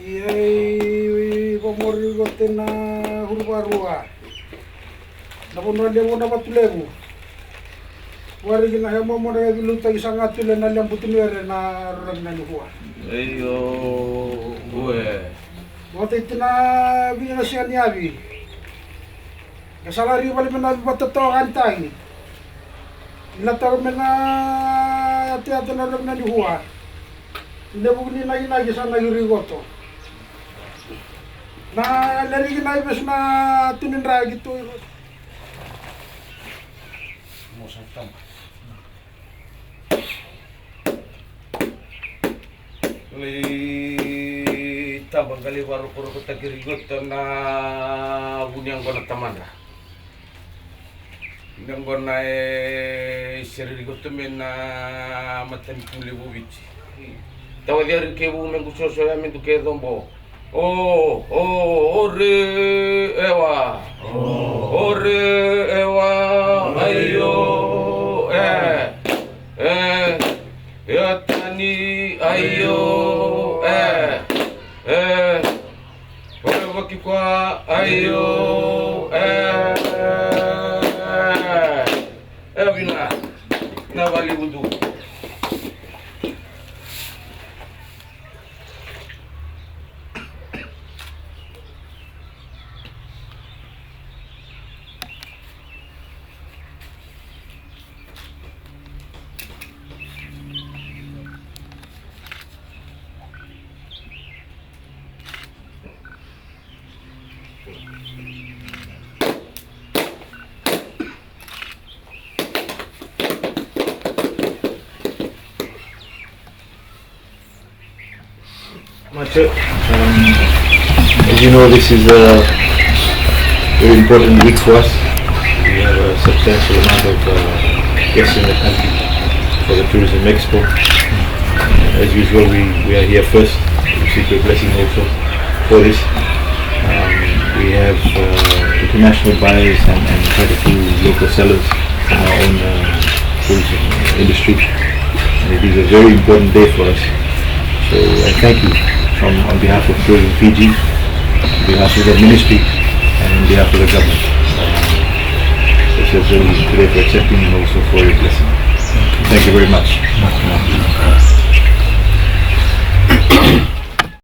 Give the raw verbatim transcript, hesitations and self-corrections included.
Ia, i Vamori Kote na Huruvarua, na vanua levu na Vatulevu. Wariki na hemo mo na veiliutaki sa ga tule na lebutu ni were na roraki na nikua. Io, ue. Vata i tina vini na siga ni avi. Ka sa lari vale me na vatoto gani tagi. Na tau me na yatayata na roraki na nikua. Levu ni nakinaki sa naki rui koto. Na leriki na ivesu na tuni draki tu. Mo sa tama. Lai taba qai lai varokorokotaki rikoto na vuni yaqona tamada. Yaqona e sere rikoto me na matanitu levu Viti. Tawa ciari kevu me qusoso ya me duke cobo. O, o, o re, ewa. O re, ewa, aio, e, e, e tani, aio, e, e, o re vakikwa, aio, e, e, vina, na vali vudu. Macho. Um, as you know, this is a very important week for us. We have a substantial amount of uh, guests in the country for the Tourism Expo. As usual, we, we are here first. We seek your blessing also for this. Um, we have uh, international buyers and, and quite a few local sellers in our own uh, tourism industry. And it is a very important day for us. So I thank you from on behalf of Tourism Fiji, on behalf of the ministry, and on behalf of the government. Uh, so today for accepting and also for your blessing. Thank you very much.